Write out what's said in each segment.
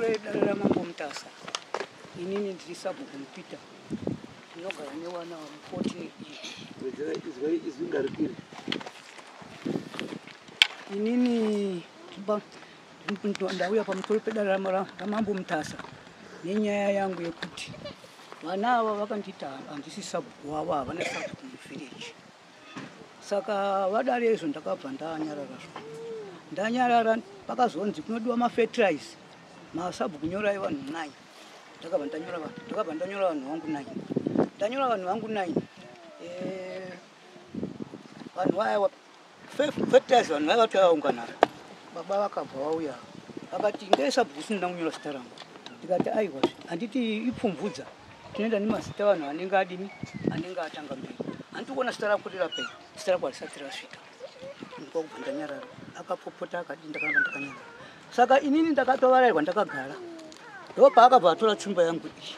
Pamusoro edare raMambo Mutasa, inini ndiri sabhuku Mupita, ndinogara newana wa 14. Izwai, izwi ngarikwire. Inini ndauya pamusoro pedare raMambo Mutasa nenyaya yangu yekuti vana ava vakanditi handisi sabhuku wavo, havana sabhuku muvillage. Saka vadare izvo, ndakabva ndanyarara zvo. Ndanyarara, pakazonzi kunodiwa mafertilizer, masabhuku nyorai vanhu 9. Ndakabva ndanyora vanhu, ndakabva ndanyora vanhu vangu 9. Ndanyora vanhu vangu 9, vanhu vaya fertilizer, vanhu vaya vatovaungana. Baba vakabva vauya vakati, "Ngesabhuku sindina kunyora zita rangu." Ndikati, "Aiwa, handiti ipfumvudza, tinoenda nemazita vanhu anenge adini, anenge atanga mberi. Handiti kuona zita rako rirapei, zita rako harisati rasvika." Ndikakubva ndanyarara. Akapopota, akadi, ndakaramba ndakanyarara. Saka inini ndakatovarairwa ndakagara. Ndopaakabva atora tsvimbo yangu iyi,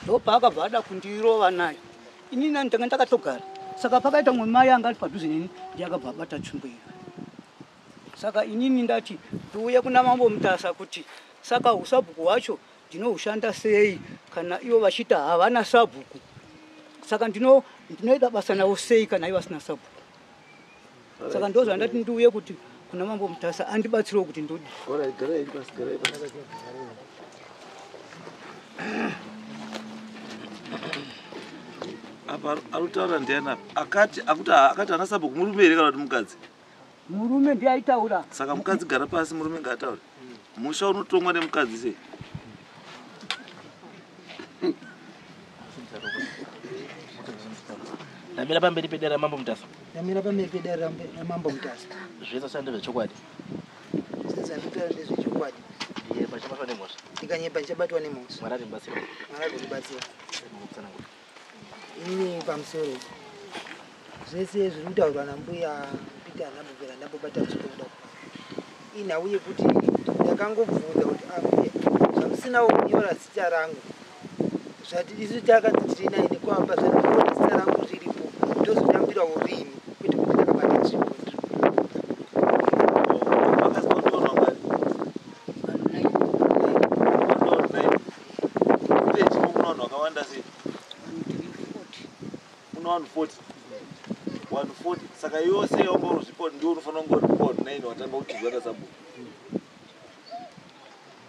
ndopaakabva ada kundirova nayo. Inini ndanga ndakatogara. Saka pakaita mumwe mai anga ari padhuze neni, ndiye akabva abata tsvimbo iyo. Saka inini ndati ndiuye kuna Mambo Mutasa kuti saka usabhuku hwacho ndinohushanda sei kana ivo vachiti havana sabhuku? Saka ndinoita basa navo sei kana ivo vasina sabhuku? Saka ndo zvandati ndiuye kuti kuna Mambo Mutasa andibatsirewo kuti ndodi. Alright, garai pasi, garai pasi. Apa arikutaura ndiani apa? Akati akuti akati ana sabhuku murume here kana kuti mukadzi? Murume ndiye aitaura. Saka mukadzi gara pasi, murume ngaataure. Musha unotongwa nemukadzi sei? Ndamira pamberi pedare raMambo Mutasa. Ndamira pamberi pedare raMambo Mutasa. Zvese zvashanda ndezvechokwadi? Zvese zvandikutaura ndezvechokwadi. Nyepa chibatwa nemhosva. Ndikanyepa ndichabatwa nemhosva. Mwari atibatsira. Mwari agotibatsira. Kutsanangura. Inini pamusoro, zvese zviri kutaurwa nambuya Peter ndambobvira ndambobata tsvimbo kuda inhau yekuti ndakangobvunza kuti, "Ambuya, zvamusinawo kunyora zita rangu, zvati isu takanzi tiri naine kwamba, zvandikuona zita rangu riripo, ndozotambirawo rini?" Kwete kuti ndakabata tsvimbo. Makasipakutorwa ngari? Vanhu 9. Vanhu 9. Village kuna vanhu vakawanda sei? Vanhu tiri 40. Kuna vanhu 40, vanhu 40. Saka yose wanga uri ndiwo unofanira kunge uri vanhu 9 watanga kutizwa nasabhuku.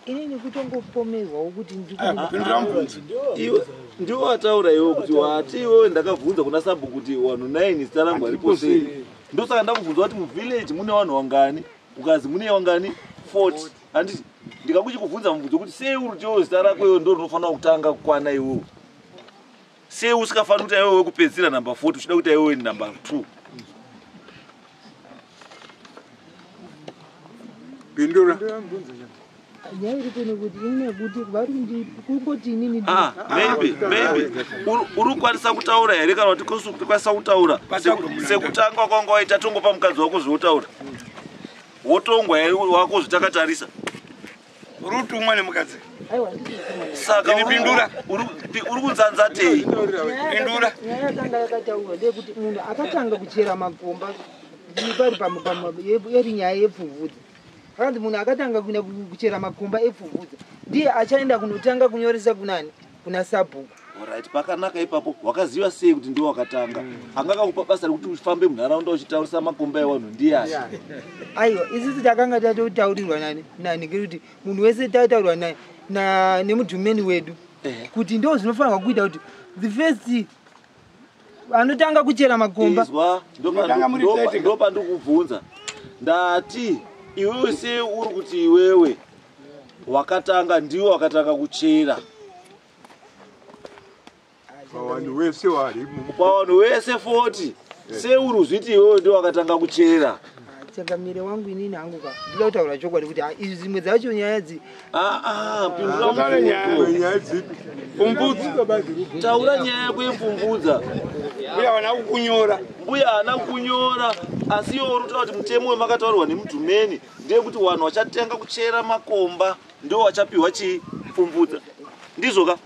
Inini kutongopomerwawo kuti Pindura mubvunzo. Iwe ndiwo wataura iwe kuti wati iwewe, "Ndakabvunza kuna sabhuku kuti vanhu 9 zita rangu haripo sei." Ndosaka ndakubvunza kuti muvillage mune vanhu wangani, ukazi mune wangani? 40, handiti? Ndikakuchikubvunza mubvunzo kuti sei uri tiwo zita rako iwe ndo rinofanira kutanga kukwana iwewe, sei usikafaniri kuti iwewe wekupedzisira namba 40, uchida kuti iwewe ni namba 2? Pindura. Nyaya iripo nekuti ini nekuti vari kungoti inini Ah, maybe uri kukwanisa kutaura here kana kuti kukwanisa kutaura sekutanga kwanga waita? Tongopa mukadzi wako zvoutaura, wotongwa here wako zvitakatarisa? Uri kutumwa nemukadzi. Aiwa. Saka Ini pindura. Uri kunzanzatei? Pindura. Nyaya yakanga yakataurwa ndeyekuti munhu akatanga kuchera makomba pari iri nyaya yepfumvudza. Akanzi munhu akatanga kuenda kuchera makomba epfumvudza ndiye achaenda kunotanga kunyoresa kunani, kuna sabhuku. Alright, pakanaka ipapo. Wakaziva sei kuti ndiwo wakatanga? Anga akakupa basa rekuti ufambe munharaunda uchitaurisa makomba evanhu ndiyani? Aiwa, isusu takanga tatotaurirwa nani nani ngekuti munhu wese tataurwa nemudhumeni wedu kuti ndo zvinofanirwa kuita kuti the first anotanga kuchera makomba. Izwa. Munotanga muri 30. Ndopandikubvunza, ndati iwewe sei uri kuti iwewe wakatanga, ndiwe wakatanga kuchera? Pavanhu wese varimo. Pavanhu wese 40, sei uri uzviti iwewe ndiwe wakatanga kuchera? Changamire wangu, inini hangu ka ndida kutaura chokwadi kuti izvi dzimwe dzacho nyaya dzi Ah, ah, pindura Taura nyaya. mubvunzo. Nyaya dzipi? Pfumvudza. Taura nyaya yako yepfumvudza. Mbuya vana kukunyora. Mbuya haana kunyora, asi iwe uri kutaura kuti mutemo wemakataurirwa nemudhumeni ndeyekuti vanhu vachatanga kuchera makomba ndo vachapiwa chii? Pfumvudza. Ndizvo ka?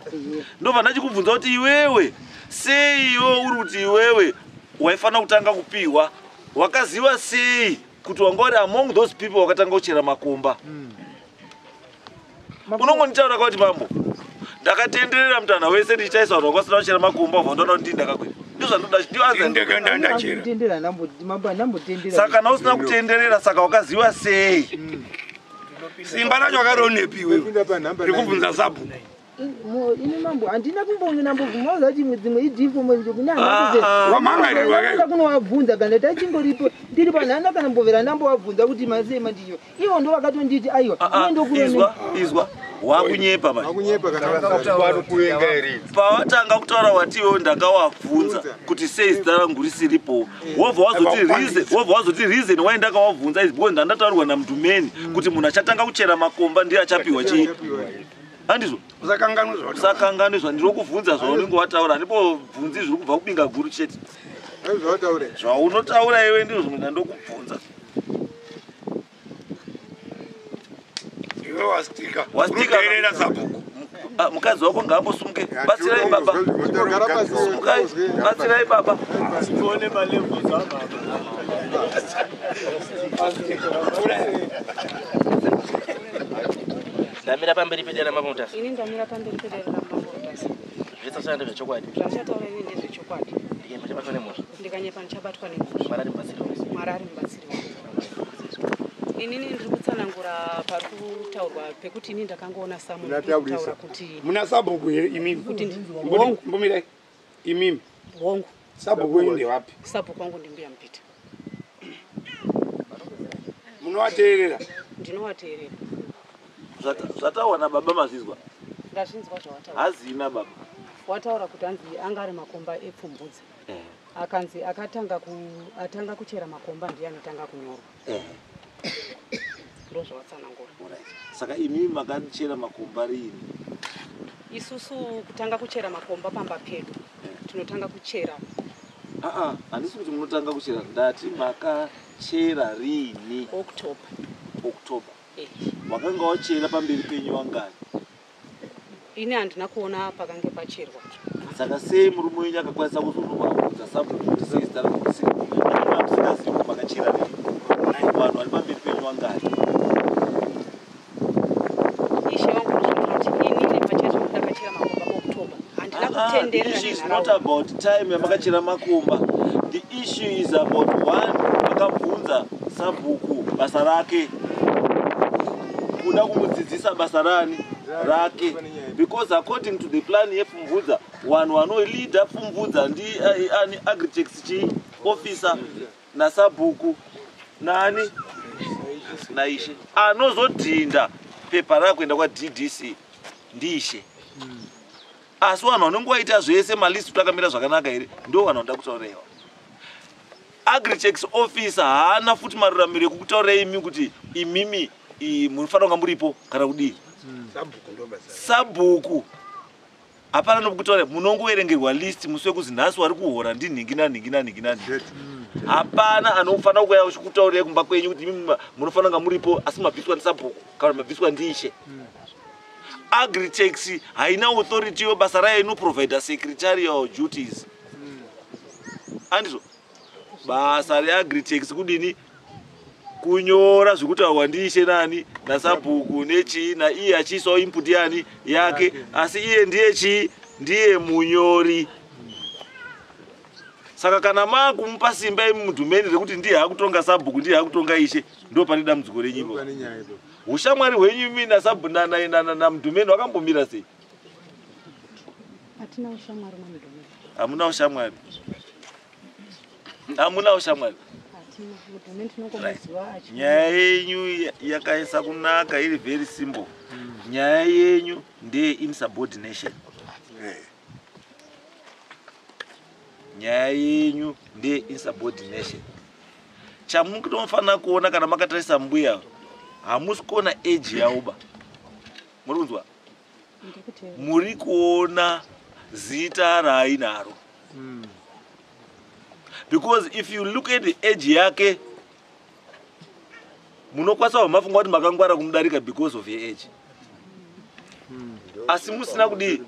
Ndobva ndachikubvunza kuti iwewe sei, iwewe uri kuti iwewe waifanira kutanga kupiwa, wakaziva sei kuti wanga uri among those people wakatanga kuchera makomba? Unongonditaura kwati mambo ndakatenderera mutana wese ndichitarisa vanhu vakasina kuchera makomba, ubva ndaona kuti ndii ndakakwira. Ndozvandoda, ndiyo answer. Ndakaenda ndachera. Kutendera mambo, handambotendera. Saka kana usina kutenderera, saka wakaziva sei? Simba racho akaronepi iwewe? Pinda panhamba. Rikubvunza sabhuku. Ini mambo handina kumbonge ndambobvuma kuti dzimwe idhifo kune Wamangarirwa ke? handina kunovabvunza kana tachingoripo ndiri panhanda kana mbovera ndambovabvunza kuti masei mandicho. Ivo ndo vakatonditi aiwa, iwe ndokurone. Izwa, izwa, wakunyepa manje. Wakunyepa kana Vari kuvenga here? Pawatanga kutaura watiwo ndakawabvunza kuti sei zita rangu risiripo, wobva wazoti reason, wobva wazoti reason why ndakawabvunza is because ndandataurirwa namudhumeni kuti munhu achatanga kuchera makomba ndiye achapiwa chii, handizvo? Usakanganwe zvawataura. Usakanganwe zvandinokubvunza, zvaunenge wataura. Handibobvunzi zviri kubva kubinga guru chete. Zvawataura. Zvaunotaura iwe ndizvo zvimwe ndandokubvunza. Iwe wastika. Wastika. Unoteerera sabhuku. Ah, mukadzi wako ngaambosumuke. Batsirai baba. Sumukai, batsirai baba. Tione malevels ababa. Ndamira pamberi pedare ramambo Mutasa. Ini ndamira pamberi pedare ramambo Mutasa. Zvese zvachanda ndezvechokwadi. Zvachataura ini ndezvechokwadi. Ndikanyepa chabatwa nemhosva. Ndikanyepa ndichabatwa nemhosva. Mwari ari mubatsiri wangu. Mwari ari mubatsiri wangu. Inini ndiri kutsanangura pari kutaurwa pekuti ini ndakangoona samunhu Munataurisa. kutaura kuti Muna sabhuku here imimi? Kuti hongu. Mbomirai imimi. Hongu. Sabhuku wenyu ndewapi? Sabhuku wangu ndimbuya Mupita. Munovateerera? Ndinovateerera. Zvataurwa nababa mazvizwa? Ndazvinzwa zvawataura. Hazina baba. Wataura kuti hanzi anga ari makomba epfumvudza, akanzi akatanga atanga kuchera makomba ndiye anotanga kunyorwa. Ndo zvawatsanangura. Alright. Saka imimi makachera makomba riini? Isusu kutanga kuchera makomba pamba pedu tinotanga kuchera Aa, handisi kuti munotanga kuchera, ndati makachera riini? October. October. Eh. Wakanga wachera pamberi penyu wangani? Ini handina kuona pakange pacherwa. Saka sei murume wenyu akakwanisa kuzonobvunza sabhuku kuti sei zita rangu risiripo? Imi musingazivi kuti makachera riini, vanhu vari pamberi penyu wangani? Ishe wangu, ndinoti inini pachezvo ndakachera makomba October, handina Ah, the kutenderera issue is not nenharaunda. about time yamakachera makomba. The issue is about one, makabvunza sabhuku basa rake, kuda kumudzidzisa basa rani rake, because according to the plan yepfumvudza, vanhu vanoleada pfumvudza ndi ani? Agritex chi officer nasabhuku nani naishe. Anozodhinda pepa rakuenda kwaDDC ndiishe, asi vanhu vanonge vaita zvese malist kuti akamira zvakanaka here, ndo vanhu vanoda kutaurewa. Agritex officer haana futi maruramiro ekukutaurai imi kuti imimi munofanira kunga muripo kana kudii. Sabhuku ndo basa. Sabhuku hapana nokutaura, munongoverengerwa list musi wekuzi nhasi wari kuhora ndinhingi nanhingi nanhingi nanhingi. Hapana anofanira kuuya uchikutaurirai kumba kwenyu kuti imimi munofanira kunga muripo, asi mabviswa ndisabhuku kana mabviswa ndiishe. Agritex haina authority yo, basa rayo inoprovida secretarial duties, andizvo? Basa reAgritex kudini? Kunyora zvekutaurwa ndiishe nani nasabhuku nechii, naiye achiisawo input yani yake, asi iye ndiye chii? Ndiye munyori. Saka kana maakumupa simba imi mudhumeni rekuti ndiye akutonga sabhuku, ndiye akutonga ishe, ndo pane dambudziko renyu ipapo. Pane nyaya ipapo. Ushamwari hwenyu imi namudhumeni wakambomira sei? Hatina ushamwari namudhumeni. Hamuna ushamwari, hamuna ushamwari. Hatina mudhumeni, tinongomuziva achi Nyaya yenyu yakaisa kunaka, iri very simple. Nyaya yenyu ndeye insubordination. Nyaya yenyu ndeye insubordination. Chamunofanira kuona kana makatarisa mbuya, hamusi kuona age yauba, muri kunzwa? Ndikuteera. Muri kuona zita raainaro, because if you look at the age yake, munokwanisa kumafunga kuti makangwara kumudarika because of your age, asi musina kudii?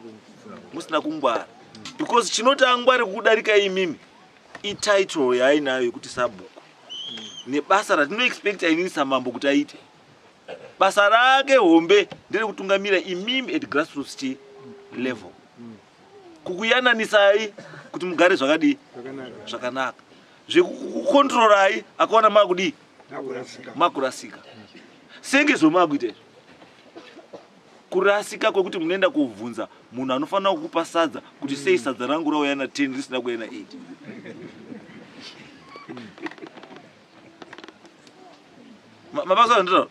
Musina kungwara, because chinoti angware kukudarika imimi ititle yaainayo yekuti sabhuku nebasa ratinoexpecta inini samambo kuti aite. Basa rake hombe nderekutungamira imimi at grassroots chi level. Kukuyananisai kuti mugare zvakadii? Zvakanaka. Zvekukukontrorai akaona makudii? Makurasika. Senge zvomakuita izvo. Kurasika kwekuti munoenda kuvhunza munhu anofanira kukupa sadza kuti sei sadza rangu rauya na 10 risina kuuya na 8. Mabasa ndiro.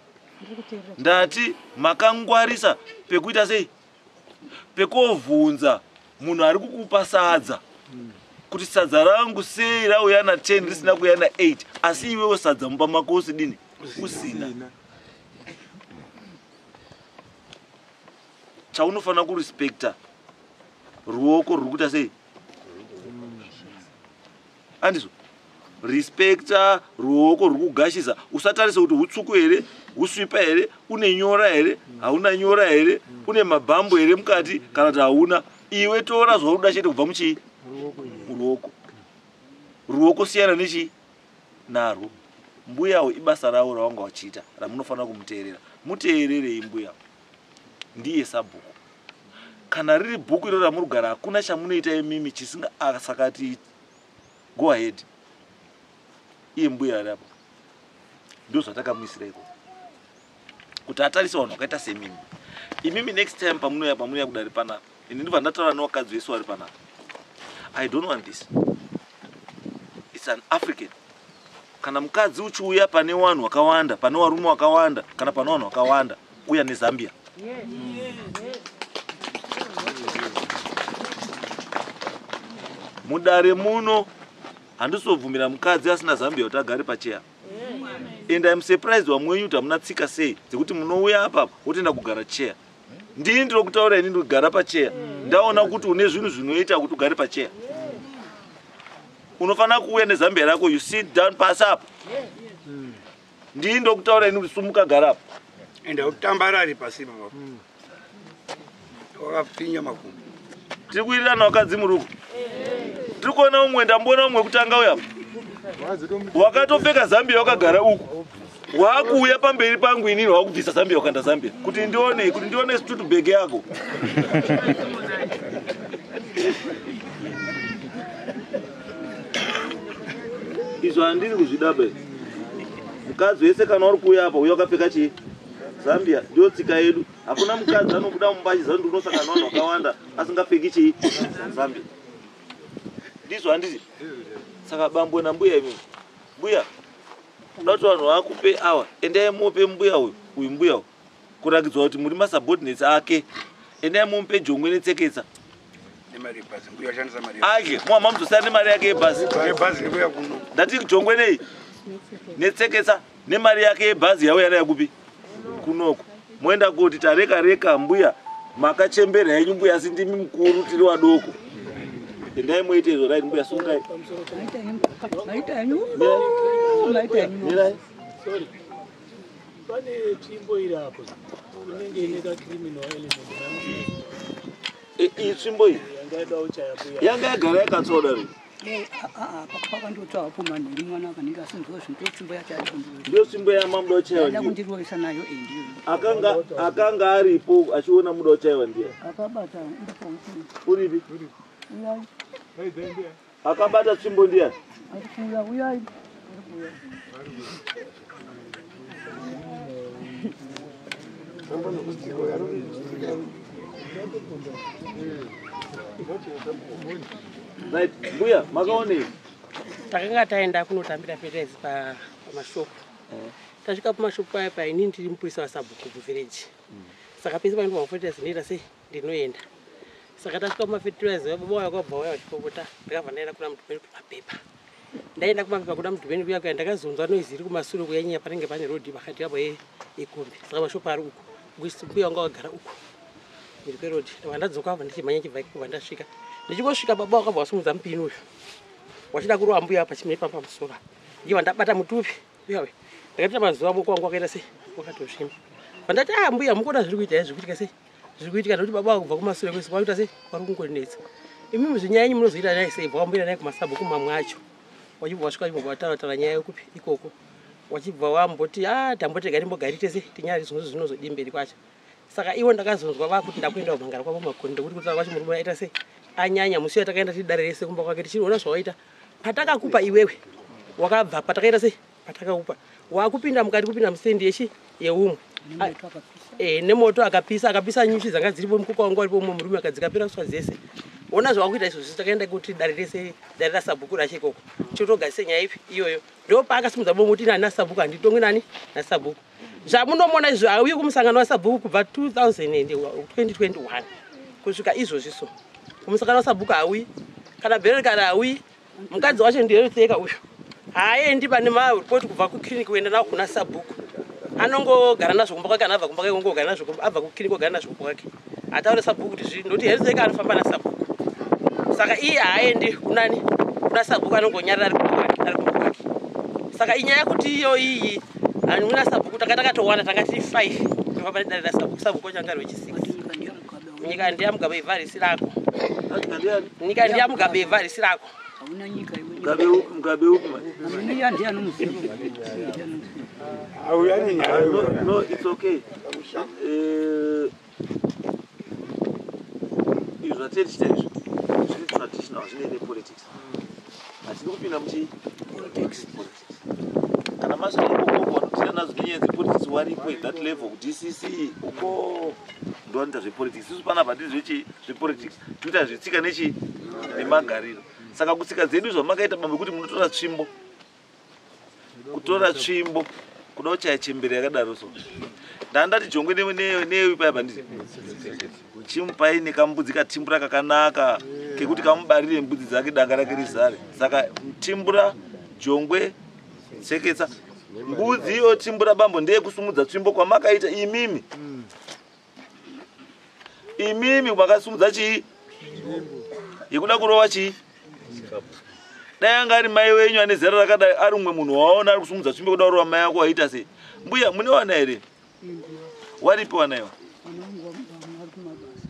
Ndati makangwarisa pekuita sei? Pekovhunza munhu ari kukupa sadza kuti sadza rangu sei rauya na 10 risina kuuya na 8, asi iwewe sadza mumba mako usidini? Usina. Chaunofanira kurespekta ruoko ruri kuita sei? Andizvo? Respekta ruoko ruri kugashisa. Usatarise kuti hutsvuku here, husvipa here, une nyora here, hauna nyora here, une mabhambo here mukati kana kuti hauna. Iwe tora zvaunoda chete kubva muchii? Muruoko. Ruoko siyana nechii? Narwo. Mbuyawo ibasa ravo ravanga vachiita ramunofanira kumuteerera. Muteererei mbuyawo. Ndiye sabhuku. Kana riri bhuku iro ramurugara hakuna chamunoita imimi chisinga asakati go ahead. Iye mbuya ari apo. Ndizvo zvatakamuisira ikoko. Kuti atarise vanhu vakaita semimi. Imimi next time pamunouya kudare panapa. Ini ndibva ndataura nevakadzi vese vari panapa. I don't want this. It's an African. Kana mukadzi uchiuya pane vanhu vakawanda, pane varume vakawanda, kana pane vanhu vakawanda, uya neZambia. Mudare muno handizobvumira mukadzi asina Zambia kuti agare pacheya. And I'm surprised vamwe wenyu kuti hamuna tsika sei dzekuti munouya apa wotoenda kugara cheya. Ndini ndinokutaura ini ndikugara pacheya. Ndaona kuti une zvinhu zvinoita kuti ugare pacheya. Unofanira kuuya neZambia rako, you sit down pasi apa. Ndini ndokutaura ini kuti sumuka gara apa. Enda utambarari pasi ipapo. Wakapfinya makumbo. Tiri kuwirirana vakadzi muruko. Tiri kuona umwe, ndamboona umwe kutanga uya apa. Wakatopfeka Zambia wakagara uku. Wakuuya pamberi pangu inini wakubvisa Zambia wakanda Zambia. Kuti ndione stutu bag yako. Izvo handiri kuzvidaba izvi. Mukadzi wese kana uri kuuya apa uya wakapfeka chii? Zambia. Ndiyo tsika yedu. Hakuna mukadzi anobuda mumba achiziva kuti unosangana nevanhu vakawanda asingapfeki chii? Zambia. Ndizvo handiti? Saka bambo nambuya imimi. Mbuya, kuda kuti vanhu vakupe awa, endai mupe mbuya uyu, uyu mbuya uyu. Kurakidzwa kuti muri masubordinates ake. Endai mumupe jongwe netseketsa. Nemari yebhazi, mbuya ashandisa mari. Ake, muhama muzosiyana nemari yake yebhazi. Yebhazi yekuya kuno. Ndati jongwe nei? Netseketsa nemari yake yebhazi yauya nayo kupi? Kunoko. Moenda kuti tareka reka mbuya, makachembera henyu mbuya asi ndimi mukuru tiri vadoko. Endai muite izvo right mbuya sungai. Maita henyu. Maita henyu. Mirai. Sorry. Pane tsvimbo iri apo. Inenge ine ka criminal element. Iyi tsvimbo iyi Yanga yaida kuchaya mbuya. yanga yagara yakatsva dare. Pakandotsva hapo manheru mwana akanenge asinzwa zvinhu ndotsvimbo yacho ari kundirovesa. Ndiyo tsvimbo yamamuda kuchaiwa Ada ndiyo. kundirovesa nayo ndiyo. Akanga aripo achiona muda kuchaiwa ndiye. Akabata ndopauti. Uripi? Uyai. Akabata tsvimbo ndiye. Ari kuuya uyai. Ari kuuya. Right, mbuya makaonei? Takanga taenda kunotambira fertilizer pamashopu. Tasvika pamashopu paya pa inini ndiri mupurisa wasabhuku kuvillage. Saka pese panopiwa fertilizer ndinoita sei? Ndinoenda. Saka tasvika pamafertilizer baba waya kwabva waya vachipopota ndakabva ndaenda kuna Mudhumeni kumapepa. Ndaenda kumapepa kuna Mudhumeni kuya kuya ndakazonzwa noise iri kumasure kuya nyaya panenge pane rodhi pakati apo yekombi. Saka mashopu ari uku. Mbuya wanga wagara uku. Mhiri kwerodhi. Ndabva ndadzoka abva ndichimhanya chibva ikoko ndasvika. Ndichingosvika baba wakabva wasimudza mupini uyu. Wachida kurova mbuya apa chimene pamba pamusoro. Ndiye ndabata mutupi. Uya uya. Ndakaita mazuva moko wangu wakaita sei? Wakatosvimba. Pandati ah mbuya mukuona zviri kuita zviri kuitika sei? Zviri kuitika nekuti baba wakubva kumasure kwese kwakuita sei? Kwari kungonetsa. Imimi zvinyaya yenyu munozoita naye sei? Bva wamboenda naye kumasabhuku mamwe acho. Wachibva wasvika wachibva wataura taura nyaya yekupi ikoko. Wachibva wamboti a tambotega timbogari tese tinyari zvino zvinozodii mberi kwacho. Saka iwo ndakazonzwa vakuti ndakuenda kumhangara kwavo Makoni, ndokuti kutaura kwacho murume aita sei anyanya. Musi uya takaenda tiri dare rese kumba kwake tichiona zvawaita. Patakakupa iwewe wakabva, patakaita sei, patakakupa wakupinda mukati, kupinda musendi yechi yeumwe nemoto akapisa, akapisa nyuchi dzanga dziripo, mukuka wanga uripo, umwe murume akadzikapira kuswa dzese. Ona zvawakuita izvozvi. Takaenda kuti dare rese, dare rasabhuku racho ikoko, chotogadzise nyaya ipi iyoyo. Ndo paakasimudza bomo kuti nani nasabhuku handitongi nani nasabhuku. Zvamunomona izvo, auyi kumusangano wasabhuku kubva 2021 kusvika izvozvi. So kumusangano wasabhuku hauyi, kana bhereri kana hauyi. Mukadzi wacho ndiyoteka uyu, haaendi pane maripoti kubva kukliniki kuenda nawo kuna sabhuku. Anongogara nazvo kumba kwake. Kana abva kumba kwake ongogara nazvo, abva kukliniki ogara nazvo kumba kwake. Hataure sabhuku kuti zvii, ndokuti herizeka anofamba nasabhuku. Saka iye haaendi kunani, kuna sabhuku, anongonyarara ari kumba kwake, ari kumba kwake. Saka inyaya yekuti iyo iyi hanuna sabhuku, tanga takatowanda, tanga tiri 5 tofamba nedare rasabhuku. Sabhuku wacho anga ari wechi6. Nyika ndeyaMugabe, ivha risi rako. Nyika ndeyaMugabe, ivha risi rako. Hauna nyika iwe. Mugabe upi? Mugabe upi mani? Iya ndiani muzivi? No, no, it's okay. Izvi zvatiri tichita izvi zviri traditional, hazvinei nepolitics. Hatidi kupinda muchi politics. Kana masvika ikoko, vanotira nadzo nenyaya dzepolitics waripo in that level kuDCC uko, ndovanoita zvepolitics. Isusu panapa hatidi zvechi zvepolitics, toita zvetsika nechi nemagariro. Saka kutsika dzedu, zvamakaita bambo kuti munotora tsvimbo, kutora tsvimbo kuda kuchaya chembere yakadaro, so ndandati jongwe newe paya pandiri chimupai nekambudzi katimbura kakanaka kekuti kamubarire mbudzi dzake, danga rake rizare. Saka timbura, jongwe, tseketsa, mbudzi iyo timbura bambo ndeyekusumudza tsvimbo kwamakaita imimi. Imimi makasumudza chii yekuda kurova chii? Dai anga ari mai wenyu ane zera rakadai, ari umwe munhu waona ari kusumudza tsvimbo kuda kurova mai ako, waita sei? Mbuya, mune wana here? Waripi wana iwa? Vana vangu vamwe vari kumabasa.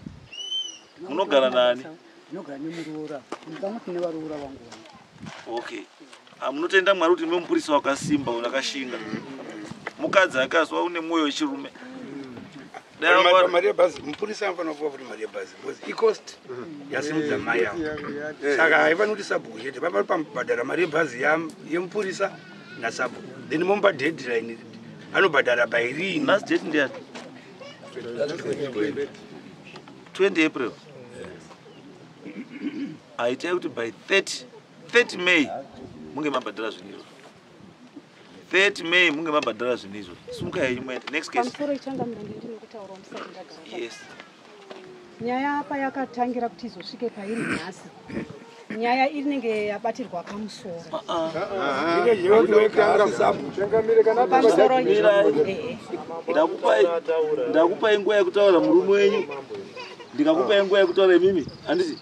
Munogara nani? Ndinogara nemuroora, pamwe tine varoora vangu vana. Okay. Ah, munotenda Mwari kuti mupurisa wakasimba, unakashinga. Mukadzi akazwa une mwoyo wechirume. Dai Mari yebhazi, mupurisa anofanira kupuwa futi mari yebhazi because icost yasimudza mai avo. Saka haifani kuti sabhuku chete, vafana pamubhadhara mari yebhazi yemupurisa nasabhuku, then momupa deadline, anobhadhara by rini. Last date ndiyani? 20 April. Aitai kuti by 30 May munge mabhadhara zvinhu izvo. 30 May munge mabhadhara zvinhu izvo. Sumuka henyu muende. Next case. Pamusoro, ichangamira, ndine kutaurawo musati ndagara. Yes. Nyaya apa yakatangira kuti izosvike pairi nhasi, nyaya inenge yabatirwa pamusoro. Pamusoro. Mirai. Ndakupai nguva yekutaura murume wenyu, ndikakupai nguva yekutaura imimi, handiti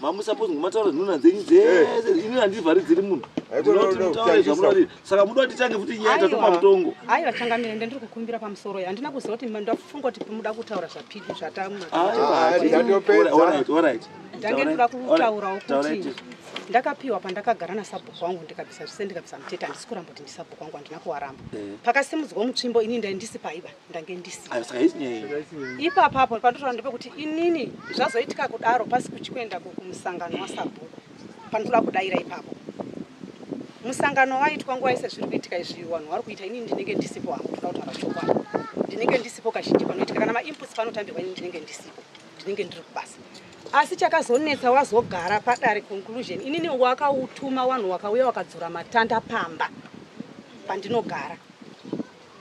mamusapozi ngomataura nhuna dzenyu dzese. Ini handivharidziri munhu, ndinoti mutaure zvamunoda. Saka muda kuti titange futi nyaya tatopa mutongo? Aiwa changamire, ndendiri kukumbira pamusoro. Handina kuziva kuti ndafunga kuti muda kutaura zvapidi zvatama. Alright. Ndange ndoda kutaurawo Taurai. kuti ndakapiwa pandakagara nasabhuku wangu, ndikabvisa zvise, ndikabvisa mutete. Handisi kuramba kuti ndisabhuku wangu, handina kuwaramba. Pakasimudzwa mutsvimbo, ini ndai ndisi paiba, ndange ndisi. Ayo, saka isi nyaya iyi. Ipapapo pandotaura ndepekuti inini zvazoitika kudaro pasi kuchikuenda kumusangano wasabhuku. Pandoda kudayira ipapo, musangano waitwa nguva yese zviri kuitika izvi, vanhu vari kuita, inini ndinenge ndisipo hangu. Toda kutaura chokwadi, ndinenge ndisipo kazhinji panoitika kana mainputs panotambirwa, inini ndinenge ndisipo, ndinenge ndiri kubasa. Asi chakazonetsa, wazogara padare, conclusion, inini wakautuma vanhu wakauya wakadzura matanda pamba pandinogara.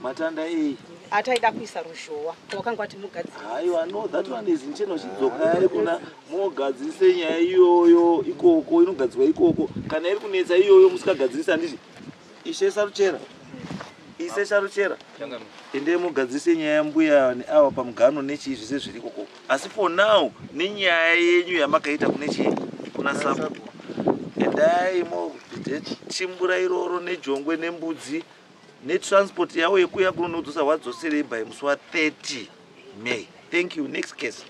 Matanda ei? Ataida kuisa ruzhowa, wakanga wati mugadziri. Haiwa, no, that one is ncheno. Chidzokai kuna mogadzirise nyaya iyoyo ikoko, inogadzirwa ikoko. Kana iri kunetsa iyoyo musikagadzirisi, handiti ishe Saruchera, ise Saruchera, endei mugadzirise nyaya yambuya neava pamugano nechii, zvese zviri ikoko. Asi for now, nenyaya yenyu yamakaita kune chii, kuna sabhuku, endai motimbura iroro nejongwe nembudzi netransport yavo yekuya kunonodzosa, wadzoserei by musi wa30 May. Thank you. Next case.